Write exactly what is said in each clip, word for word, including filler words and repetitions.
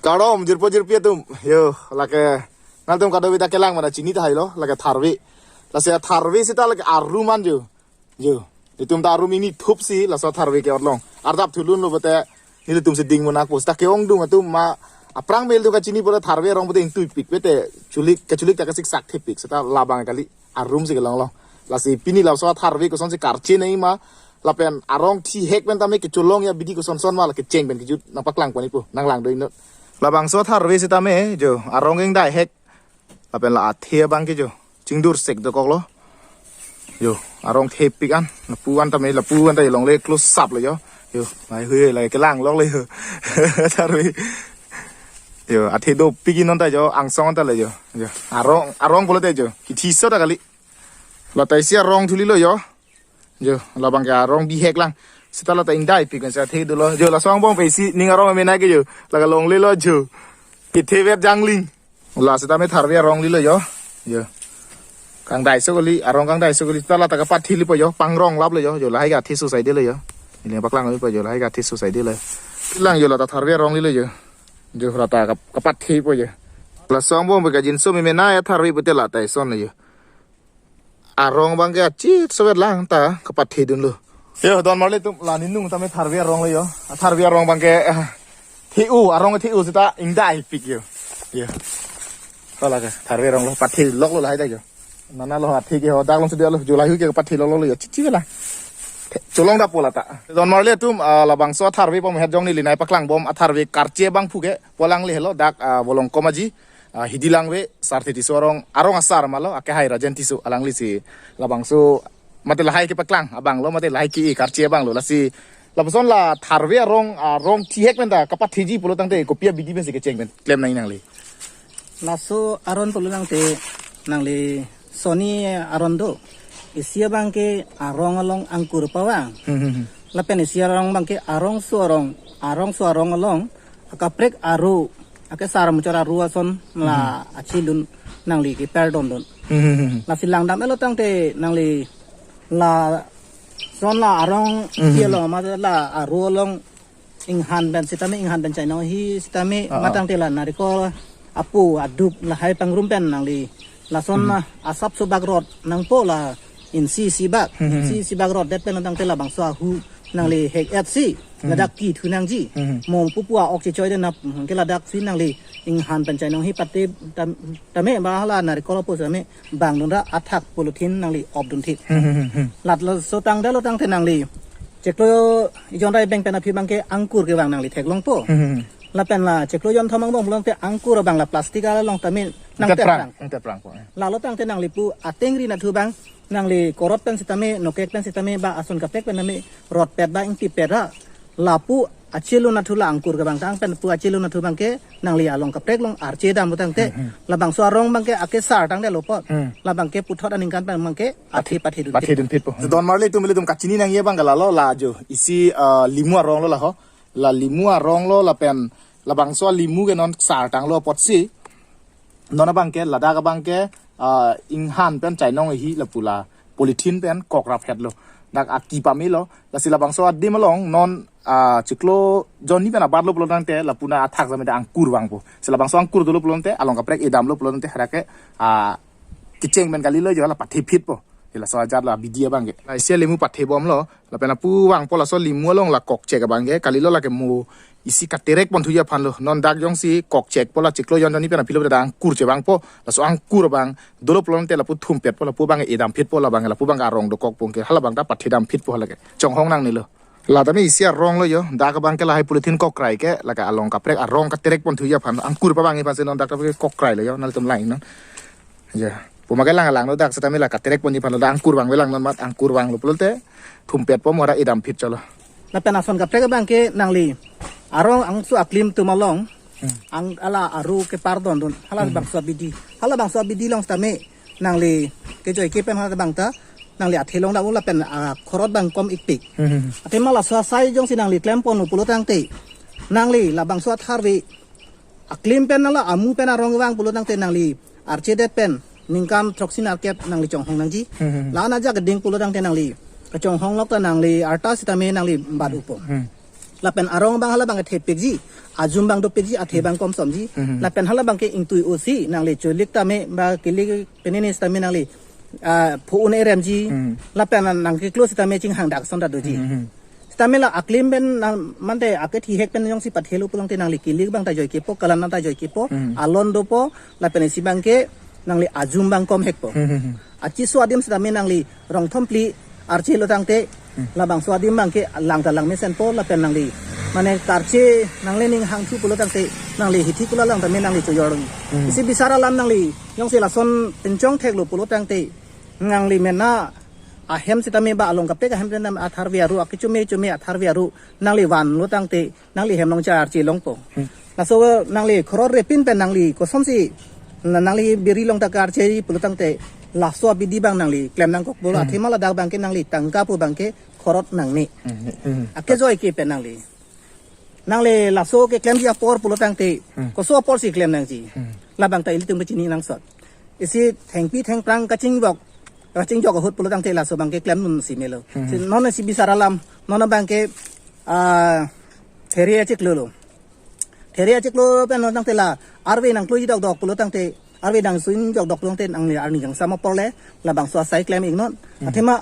Kardom jirpo jirpi atum. Yo, lake nangtum kadokave ta kelang mana chini tahai lo, lake tharve. Lasi tharve seta lake arum an jo. Jo. Itum ta arum ingni thup si laso tharve ke-ot long. Ardap thulun lo bete nelitum si ding munak pos. Ta ke-ongdung atum ma aphrang mel tu kachini pore tharve arong bete ingtuipik bete chulik kachulik ta kasik sak thepik. Seta labang kali arum si kelong long. Lasi pini laso tharve koson si karche nangji ma lapen arong thihek pen tame kecholong ya bidi koson son ma la kecheng pen kejut nangpaklang pon-ikpo, nanglang do inut. Labangso tharve sitame jo arong ingdai hek lapen la athe abang ke jo chingdur sek dokok lo. Jo arong thepik an lapu an tame lapu an ta longle close up lo jo. Jo mai hui la kelang lok le jo. Tharve. Jo athe dopik non ta jo angsong ta le jo. Jo arong arong pulote jo kithi so ta kali. La ta isi arong thuli lo jo. Jo labang ke arong bihek lang. Seta la ta ingdaipik kan sa the dolo. Jo laso angbong pen isi ning arong mena ke jo. La kalongle lo jo. Kithe vet jangling. La seta me tharve arong lilo jo. Jo. Kangdai so kali, arong kangdai so kali. Seta la ta kapathi lipo jo. Pangrong lap lo jo. Jo lahai ke athe susai de lo jo. Ini paklang lipo jo lahai ke athe susai de lo. Lang jo la ta tharve arong lilo jo. Jo la ta kap- kapathi po jo. Laso angbong pen kajinso me mena ya tharve pute la ta ison lo jo. Arong abang ke achit sovet lang ta kapathe dunlo. Yo, don marli atum la ninung tame tharve arong lo jo. Tharve arong abang ke, eh, the-o, arong the-o seta ingdaipik jo. Yo. Kala ke tharve arong lo pathe lok lo lahai ta jo. Nana lo athe ke ho dak long sede lo jo lahai ke pathe lok lo jo. Chichi la. Cholong dap po la ta. Don marli atum, ah, labangso tharve pom het jong neli nangpaklang bom atharve karche abang phu ke polang le helo dak, ah, Volongkom Aji. Ah, Hidi Langve, Sarthe Tisso arong, arong asar malo, akehai Rajen Tisso, alangli si labangso, mate lahai kepaklang abang lo, mate lahai ke-e karche abang lo, lasi lapuson la tharve arong, arong thihek pen ta kapatheji pulo tangte kopi abidi pen si kecheng pen klem nangji nangli. Laso aron pulo tangte nangli soni aron do. Isi abang ke arong along angkur pavang. Hmm, hmm, hmm. Lapen isi arong abang ke arongso arong, arongso arong along akaprek aru, akesar muchar aru ason la achilun nangli keperdon dun. Hmm, hmm, hmm. Lasi langdam-et lo tangte nangli lason la arong, hmm, hmm, kialo ma la aru along inghan pen sitame, inghan pen chainong ahi sitame, ah, ah, ma tangte la narikol apu aduk lahai pangrum pen nangli lason, hmm, na asap subak rot nangpo la insi isi bak, hmm, hmm, insi isi bak rot det pen tangte labangso ahu nangli hek-et si, hmm, ladak kithu nangji. Hmm. Mo pupu a-ok chichoi de nap, hmm, ke ladak si nangli inghan pen chainong ahi pate tam- tame ba hala narikol apu sitame bang dun ra athak polythene nangli op dun thik. Hmm, hmm, hmm, hmm. Lat laso tangte lo tangte nangli chiklo ijon ra ibeng pen aphi abang ke angkur kevang nangli theklongpo. Hmm, hmm, hmm. Lapen la chiklo jon thom angbong pulo tangte angkur abang la plastic along tame nangteprang. Nangteprang, nangteprang po, eh. Lalo tangte nangli pu atengri nathu abang nangli korot pen sitame, nokek pen sitame, ba ason kaprek pen tame, rotpet ba ingtipet ra. Lapu achilun nathu la angkur kevang tang pen pu achilun nathu abang ke nangli along kaprek along arche dam lo tangte. Hmm, hmm. Labangso arong abang ke akesar tangte lo po. Hmm. Labang ke puthot aningkan pen abang ke athe pathe dun, pathe dun phit po. Don marli atum ilitum kachini nangji abang ke lalo la jo. Isi, ah, limu arong lo la ho. La limu arong lo lapen labangso limu ke non sar tanglo apotsi. Non abang ke, ladak abang ke, ah, inghan pen chainong ahi lapu la polythene pen kok raphet lo. Dak aki pame lo, lasi labangso adim along non, ah, chiklo jon ni pen abat lo pulo tangte lapu na athak sitame ta angkur vangpo. Si labangso angkur dolo pulo tangte, along kaprek edam lo pulo tangte, hara ke, ah, kecheng pen kali lo jo la pathe phit po. Laso ajat la abidi abang ke. La isi limu pathe bom lo, lapen lapu vangpo laso limu along la kokchek abang ke, kali lo lake mo isi katerek pon thuji aphan lo. Non dak jongsi kokchek po la chiklo jon jon ni pen aphi lo ta angkur chevangpo. Laso angkur abang dolo pulo tangte lapu thumpet po lapu abang edam phit po labang lapu abang arong dokok pon ke hala abang ta pathe dam phit po hala ke. Chonghong nangne lo. La tame isi arong lo jo. Dak abang ke lahai polythene kokrai ke lake along kaprek arong katerek pon thuji aphan angkur pavangji aphan si non dak ta kokrai lo jo. Nangtum lang non. Jo. Puma ke lang lang lo dak sitame la katerek ponji aphan lo dak angkur vangve lang non mat angkur vanglo pulote thumpet po mo ra edam phit cholo. Lapen ason kaprek abang ke nangli arong angsu aklim atum along, hmm, ang ala aru kepardon dun. Hala, hmm, bangso abidi. Hala bangso abidi along sitame nangli kejoi ke pen hala abang ta nangli athe long dam lapen akhorot abang kom-ikpik. Hmm, hmm, hmm. Athema laso asai jongsi nangli klem pon pulo tangte nangli labangso atharve aklim pen nangli amu pen arong vang pulo tangte nangli archedet pen ningkan throksi narkep nangli chonghong nangji. Hmm, hmm, hmm. La-an ajak keding pulo tangte nangli kachonghong lok ta nangli arta sitame nangli bat-upo. Hmm. Lapen arong abang hala abang thepikji, ajum abang dopikji, athe abang komsomji. Mhm. Lapen hala abangke ingtui osi nangli cholik tame ba kilik penini sitame nangli, ah, phu un eremji. Mhm. Lapen nangkeklo sitame chinghang dak son ta doji. Mhm. Sitame la aklim pen nang mante akethihek pen jongsi pathelo pulote nangli kilik abang ta joikepo, kalan ta joikepo, Mhm. alon dopo, lapen isi abangke nangli ajum abang komhekpo. Mhm. Achiso adim sitame nangli rong thom phli archelo tangte, Hmm. labangso adim abangke lang ta lang mesenpo, lapen nangli mane karche nangli ning hangthu pulo tangte nangli hithi kula lang tame nangli choyor. Hmm. Isi bisar alam nangli jongsi lason pinchong theklo pulo tangte nangli mena ahem sitame ba along kaprek ahem pen atharve aru, akechume chume atharve aru nangli vanlo tangte nangli hem along cha arche longpo. Hmm. Laso nangli khorot repin pen nangli kosonsi na-, nangli biri along ta karche pulo tangte laso abidi abang nangli klem nangkokpo. Hmm. Athema ladak abangke nangli tangka pu abangke khorot nangne. Hmm. Hmm. Akejoike pen nangli. Nangli laso keklemji apor pulo tangte, Hmm. koso apor si klem nangji. Hmm. Labang ta ilitum kachini nangsot. Isi thengpi thengphrang kachingjok, kachingjok ahut pulo tangte laso abangke klemdunsi melo. Hmm. Si non isi bisar alam, non abangke, ah, there achiklo lo. There achiklo pen non tangte la arve nangkloji dokdok pulo tangte, arve nangsunjok dokdok tangte nangli arni kangsam apor le labangso asai klem iknon. Hmm. Athema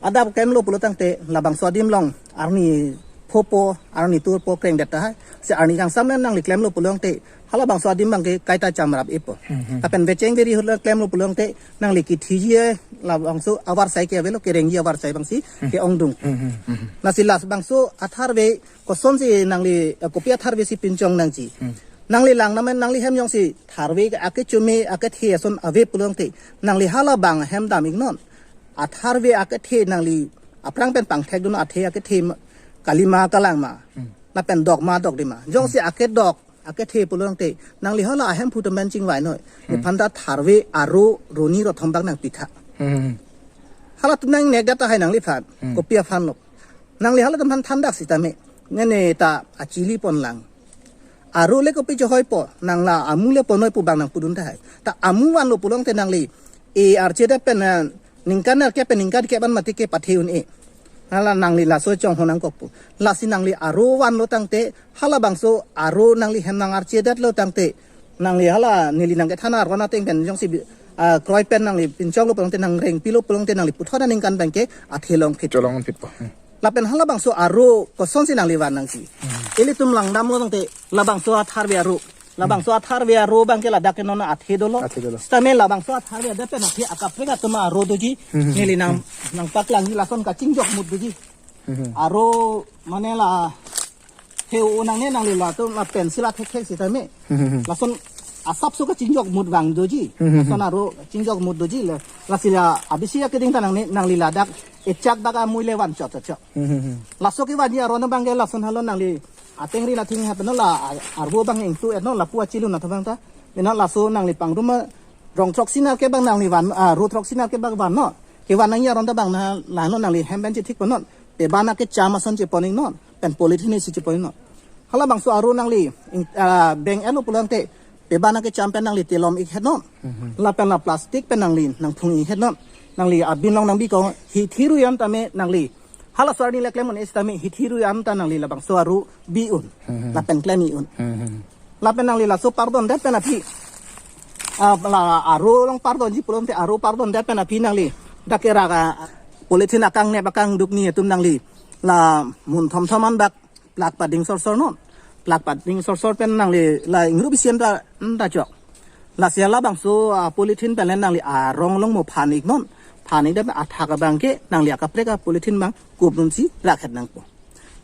adap klemlo pulo tangte labangso adim along arni phopo, arni turpo krengdet tahai. Si arni kangsam le nangli klemlo pulo tangte halabangso adim abangke kaita chamrap ipo. Mhm. Lapen vecheng veri ahut le klemlo pulo tangte nangli kithiji labangso avarsai ke avelo, kerengji avarsai abangsi Mhm. ke-ongdung. Mhm. Mhm. Lasi labangso atharve kosonsi nangli, eh, kopi atharve si pinchong nangji. Hmm. Nangli lang namen nangli hem jongsi tharve akechume akethe ason ave pulo tangte nangli hala abang hem dam iknon. Atharve akethe nangli aphrang pen pangthekdun, athe akethe ma-, kalima kalangma. Hmm. Lapen dokma dokdima. Jongsi Hmm. akedok akethe pulo tangte nangli hala ahemphu atum pen chingvai noi. Hmm. Nephan ta tharve aru roni rothom abang nangpitha. Hmm. Halatum nangnek dak tahai nangliphan. Hmm. Kopi aphan lo. Nangli halatum aphan thandak sitame. Nene ta achili ponlang. Aru le kopi chohoipo, nang la amu le ponoi pu abang nangpudun tahai. Ta amu vanlo pulo tangte nangli e archedet pen, eh, ningkan arke pen ningkan ke ban mati ke pathe un-e. Hala nangli laso chonghong nangkokpo. Lasi nangli aru vanlo tangte, halabangso aru nangli hem nang archedetlo tangte, nangli hala neli nangkethan arvan ateng pen jongsi bi-, ah, kroi pen nangli pinchonglo pulo tangte, nangrengpilo pulo tangte nangli puthot aningkan abangke athe longphit. Cholong phitpo. Hmm. Lapen halabangso aru kosonsi nangli van nangji. Hmm. Ilitum langdamlo tangte labangso atharve aru. Labangso atharve aru abangke ladak ke non athe dolo. Athe dolo. Sitame labangso atharve adet pen athe akaprek atum aru doji. Hmm. Neli nang, Hmm. nangpaklangji lason kachingjok mut doji. Hmm. Aru mane la theu nangne nangli latum la pencil athek thek sitame. Hmm. Lason asapso kachingjok mut vang doji. Hmm. Lason aru kachingjok mut doji le. Lasi la abisi akeding ta nangne nangli ladak echak dak amui le van chot chot chot. Hmm. Laso kevanji aron abangke lason halo nangli ateng ri nathing hapeno la a-, arvo abang ingtu etno lapu achilun atha abang ta. Mena laso nangli pangrum rong throksi nar ke abang nangli van, ah, ru throksi nar ke abang vannon. Kevan nangji aron ta abang na lano nangli hem pen chethik ponnon. Peban akecham ason chepon iknon. Pen polythene si chepon iknon. Halabangso aru nangli ing-, ah, beng elo pulo tangte peban akecham pen nangli telom ik hetnon. Mhm. Lapen la plastic pen nangli nangphung ik hetnon. Nangli abin along nangbi ko hithi ru an tame nangli. Halaso arni le klem un-e sitame hithi ru an ta nangli labangso aru bi un. Mhm. Lapen klem ik un. Mhm. Lapen nangli laso pardon det pen aphi. Ah, la aru along pardonji pulo tangte aru pardon det pen aphi nangli. Dak ke ra polythene akangnep akangduk ni atum nangli. La mun thom thom an dak plak pading sor sor non. Plak pading sor sor pen nangli la ingru bisi an ta, an ta chok. Lasi halabangso, ah, polythene pen le nangli arong along mo phan iknon. Phan ik det pen athak abangke nangli akaprek a polythene abang kupdunsi rakhet nangpo.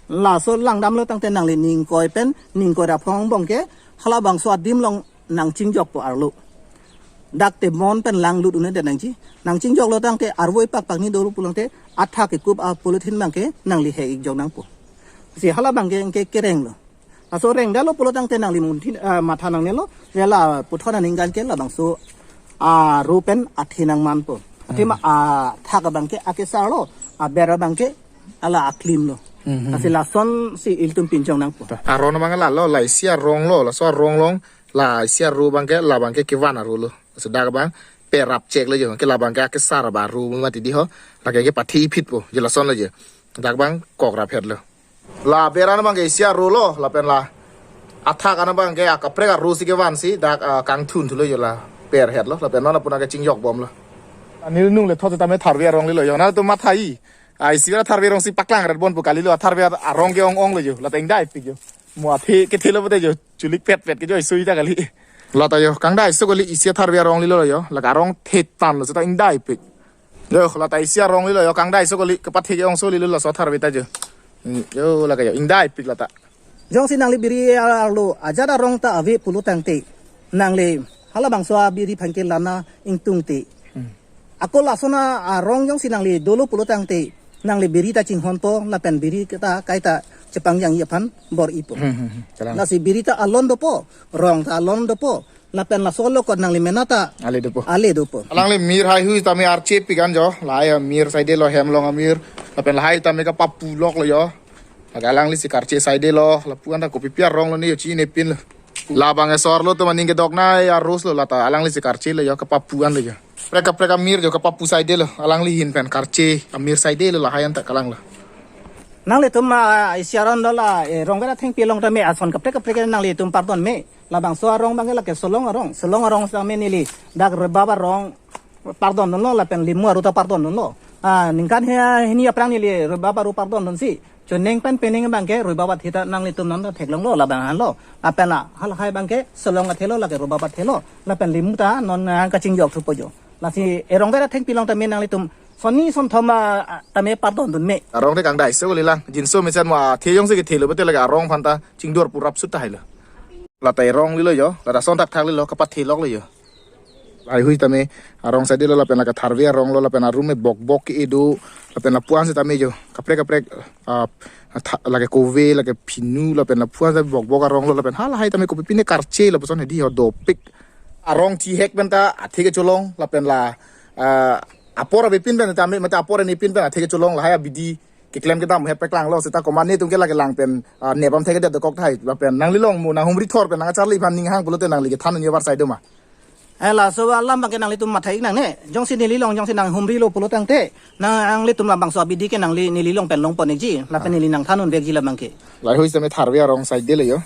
Laso langdamlo tangte nangli ningkoi pen, ningkoi ra phong abangke, halabangso adim along nangchingjokpo arlo. Dak temon pen langlut un-edet nangji. Nangchingjoklo tangte arvo ipak pakni dolo pulo tangte athak kekup a polythene abangke nangli he ikjok nangpo. Si halabangke ke kerenglo. Laso rengdetlo pulo tangte nangli munthi, ah, matha nangnelo. Vela puthot aningkan ke labangso aru pen athe nangmanpo. Athema, Hmm. athak abangke akesarlo, aber abangke hala aklimlo. Hmm, hmm, Lasi hmm. lasonsi ilitum pinchong nangpo. Aron abang lalo, la isi arong lo, laso arong along, la isi aru abangke, labangke kevan aru lo. Laso dak abang perap chek lo jo, ke labangke akesar abang aru mati di ho, lake ke pathi phitpo, je lason lo je. Dak abang kok rap het lo. La aber an abang ke isi aro lo, lapen la athak an abang ke akaprek aro si kevan si dak, ah, kangthun thulo jo, la per het lo, lapen non apuna ke chingjok bom lo. Anil nung le thot tame tharve arong lilo jo. Nangtum mathai. Ah, isi vera tharve arong si paklang rat bon pu kalilo, tharve arong ke ong ong lo jo. Lata ingdai pik jo. Mo athe kethelo pute jo. Chulik pet pet ke jo isui ta kali. Lata jo kangdai so kali, isi tharve arong lilo jo. Laka arong thetan lo seta ingdai pik. Jo, lata isi arong lilo jo, kangdai so kali, kepathe ke ong so lilo laso tharve ta jo. Jo, laka jo ingdai pik lata. Jongsi nangli biri arlo ajat arong ta ave pulo tangte, nangli halabangso abiri aphan ke lana ingtungte. Hmm. Ako lason arong jongsi nangli dolo pulo tangte, nangli biri ta chinghonpo, lapen biri ta kaita chepangjangji aphan bor-ipo. Hmm, hmm, hmm. Kalang. Lasi biri ta alon dopo, rong ta alon dopo, lapen laso along kot nangli mena ta ale dopo. Ale dopo. Alangli mir haihui tame arche pik an jo, lahai amir side lo, hem along amir, lapen lahai tame kapapu lok lo jo. Lake alangli si karche side lo, lapu an ta kopi pi arong lo ne jo chinine pin lo. Labang esor lo tame aning kedoknei aros lo, lata alangli si karche lo jo, kapapu an lo jo. Kaprek kaprek amir jo kapapu side lo, alangli ahin pen karche amir side lo, lahai an ta kalang lo. Nanglitum, ah, isi aron dola, eh, rong vera thengpi along tame ason kaprek kaprek nanglitum pardon me. Labangso arong abang ke lake Solong arong. Solong arong tame neli dak rubab arong pardon dunlo, lapen limu aro ta pardon dunlo. Ah, ningkan he, hini aphrang neli rubab aro pardon dunsi. Choningpen pening abang ke rubab athe ta nanglitum non ta theklong lo, labang han lo. Lapen la halahai abang ke Solong athe lo, lake rubab athe lo. Lapen limu ta non, ah, kachingjok thupo jo. Lasi erong vera thengpi along tame nanglitum sonni sonthom, ah, tame pardon dun me. Arong te kangdai so kali lang. Jinso mesen mo athe jongsi kethelo pute lake arong aphan ta chingdor purap sut ta hai lo. Lata erong lilo jo, lata son thakthak lilo, kapathe lok lo jo. Haihui tame arong side lo, lapen lake tharve arong lo, lapen arum me bok bok ke-e do, lapen lapu an si tame jo. Kaprek kaprek, ah, tha-, lake kove, lake phinu, lapen lapu an si bok bok arong lo, lapen halahai tame kopi pine karche lapuson hedi ho dopik. Arong thihek pen ta athe kecholong, lapen la, ah, apor avepin pen tame, mate apor anepin pen athe kecholong, lahai abidi keklem kedam he paklang lo, seta komat netum ke lake lang pen, ah, nepam thek kedet dokok tahai, lapen nangli along mo nanghumri thor pen nangcharli aphan ning hang pulote nangli kethan un-e avarsai do ma? Eh, laso alam abang ke nanglitum mathai nangne. Jongsi neli along, jongsi nanghumri lo pulo tangte, nanglitum labangso abidi ke nangli neli along pen longpon ikji, lapen neli nangthan unvekji labang ke. Lahaihui tame tharve arong side lo jo.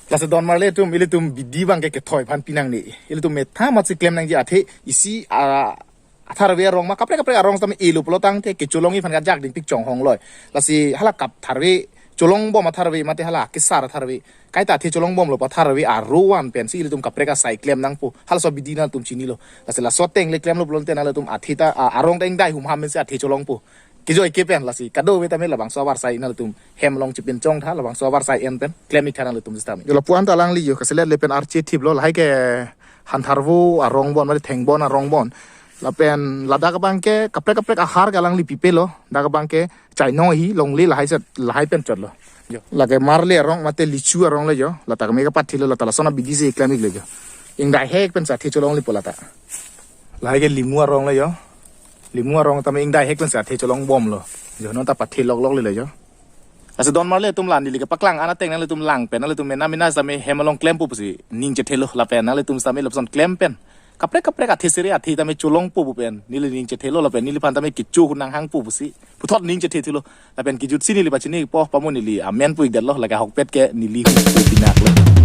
Lasi don marli atum, ilitum bidi abang ke kethoi aphan pi nangne. Ilitum metha amatsi klem nangji athe isi, ah, atharve arong ma kaprek kaprek arong tame elo pulo tangte kecholongji aphan kajak ding pik chonghong loi. Lasi hala kap tharve cholong bom atharve mate hala kesar atharve, kaita athe cholong bomlo pu atharve aro an pensi ilitum kaprek asai klem nangpo. Halaso abidi nangtum chinilo. Lasi laso ateng le klemlo pulote nanglitum athe ta, ah, arong ta ingdai humham pensi athe cholongpo. Kejoi ke pen lasi kadokave tame labangso avarsai nanglitum hem along chepinchong tha, labangso avarsai en pen klem ik tha nanglitum sitame. Jo lapu an ta alangli jo kaselet le pen arche thip lo, lahai ke Hantharvo arong bon, mate Thengbon arong bon. Lapen ladak abang ke kaprek kaprek ahar ke alangli pipe lo, dak abang ke chainong ahi longle lahai set, lahai pen chot lo. Jo. Lake marli arong mate lichu arong le jo, lata keme kapathe lo, lata lason abidi si klem ik le jo. Ingdai hek pensi athe cholong lipo lata. Lahai ke limu arong le jo. Limu arong tame ingdai hek pensi athe cholong bomlo. Jo, non ta pathe lok lok le jo. Lasi don marli atum la neli kepaklang an ateng nanglitum lang pen, nanglitum mena mena tame hem along klempo pusi ning chethelo, lapen nanglitum tame lapuson klem pen. Kaprek kaprek athe sere athe tame cholongpo pu pen neli ning chethelo, lapen neliphan tame kecho hun nanghangpo pusi puthot ning chethe thulo. Lapen kejutsi neli pachini po pamo neli amen pu ikdet lo, lake ahokpet ke neli hu pu pinak lo.